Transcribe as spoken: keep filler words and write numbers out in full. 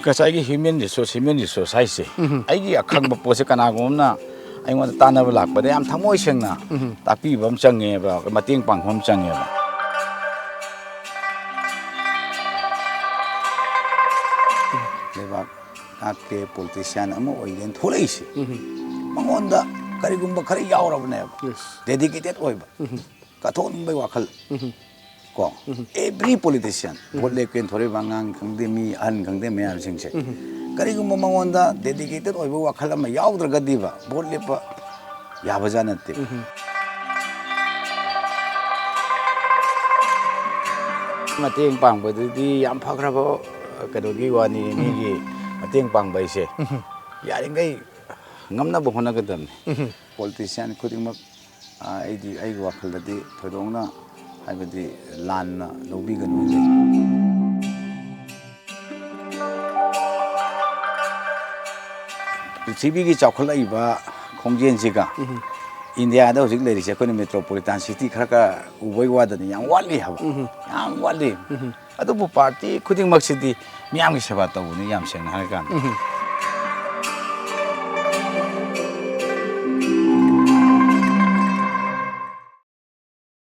ꯉꯁꯥꯏꯒꯤ human resource, human resource ꯍꯥꯏꯁꯦ, ꯎꯝ꯫ ꯑꯩꯒꯤ ꯑꯈꯪꯕ ꯄꯣꯠꯁꯦ ꯀꯅꯥꯒꯨꯝꯕ ꯑꯃꯅ ꯑꯩꯉꯣꯟꯗ ꯇꯥꯟꯅꯕ ꯂꯥꯛꯄꯗ ꯌꯥꯝ ꯊꯃꯣꯏ ꯁꯦꯡꯅ, ꯎꯝ꯫ ꯇꯥꯛꯄꯤꯕ ꯑꯃ ꯆꯪꯉꯦꯕ, ꯃꯇꯦꯡ ꯄꯥꯡꯕ ꯑꯃ ꯆꯪꯉꯦꯕ꯫ ꯂꯩꯕꯥꯛ ꯉꯥꯛꯀꯦ, politician ꯑꯃ ꯑꯣꯏꯒꯦꯅ ꯊꯣꯛꯂꯛꯏꯁꯦ, ꯎꯝ꯫ ꯃꯉꯣꯟꯗ ꯀꯔꯤꯒꯨꯝꯕ ꯈꯔ ꯌꯥꯎꯔꯕꯅꯦꯕ꯫ Yes꯫ Dedicated ꯑꯣꯏꯕ꯫ ꯎꯝ꯫ ꯀꯠꯊꯣꯛꯅꯤꯡꯕꯒꯤ ꯋꯥꯈꯜ꯫ ꯎꯝ꯫ ꯀꯣ, ꯎꯝ꯫ Every politician, ꯎꯝ꯫ Vote ꯂꯦꯞꯀꯦꯅ ꯊꯣꯔꯛꯏꯕ ꯑꯉꯥꯡ ꯈꯪꯗꯦ, ꯃꯤ ꯑꯍꯟ ꯈꯪꯗꯦ, ꯃꯌꯥꯝꯁꯤꯡꯁꯦ, ꯎꯝ꯫ ꯀꯔꯤꯒꯨꯝꯕ ꯃꯉꯣꯟꯗ dedicated ꯑꯣꯏꯕ ꯋꯥꯈꯜ ꯑꯃ ꯌꯥꯎꯗ꯭ꯔꯒꯗꯤꯕ, vote ꯂꯦꯞꯄ ꯌꯥꯕꯖꯥꯠ ꯅꯠꯇꯦ꯫ ꯎꯝ꯫ ꯃꯇꯦꯡ ꯄꯥꯡꯕꯗꯨꯗꯤ ꯌꯥꯝ ꯐꯈ꯭ꯔꯕ ꯀꯩꯅꯣꯒꯤ ꯋꯥꯅꯤ, ꯎꯝ꯫ ꯃꯤꯒꯤ ꯃꯇꯦꯡ ꯄꯥꯡꯕ ꯍꯥꯏꯁꯦ꯫ ꯎꯝ꯫ ꯌꯥꯔꯤꯈꯩ ꯉꯝꯅꯕ ꯍꯣꯠꯅꯒꯗꯕꯅꯤ꯫ ꯎꯝ꯫ Politician ꯈꯨꯗꯤꯡꯃꯛ, ꯑ, ꯑꯩꯗꯤ, ꯑꯩꯒꯤ ꯋꯥꯈꯜꯗꯗꯤ ꯊꯣꯏꯗꯣꯛꯅ, ꯍꯥꯏꯕꯗꯤ, ꯂꯥꯟꯅ ꯂꯧꯕꯤꯒꯅꯨ ꯂꯩ꯫ ꯄ꯭ꯔꯤꯊꯤꯕꯤꯒꯤ ꯆꯥꯎꯈꯠꯂꯛꯏꯕ ꯈꯣꯡꯖꯦꯜꯁꯤꯒ ꯎꯝ꯫ ꯏꯟꯗꯤꯌꯥꯗ ꯍꯧꯖꯤꯛ ꯂꯩꯔꯤꯁꯦ, ꯑꯩꯈꯣꯏꯅ metropolitan city ꯈꯔ ꯈꯔ ꯎꯕꯩ ꯋꯥꯗꯅꯤ, ꯌꯥꯝ ꯋꯥꯠꯂꯤ ꯍꯥꯏꯕ꯫ ꯎꯝ꯫ ꯌꯥꯝ ꯋꯥꯠꯂꯤ꯫ ꯎꯝ꯫ ꯑꯗꯨꯕꯨ party ꯈꯨꯗꯤꯡꯃꯛꯁꯤꯗꯤ ꯃꯤꯌꯥꯝꯒꯤ ꯁꯦꯕꯥ ꯇꯧꯕꯅꯤ, ꯌꯥꯝ ꯁꯦꯡꯅ ꯍꯥꯏꯔꯀꯥꯟꯗ꯫ ꯎꯝ꯫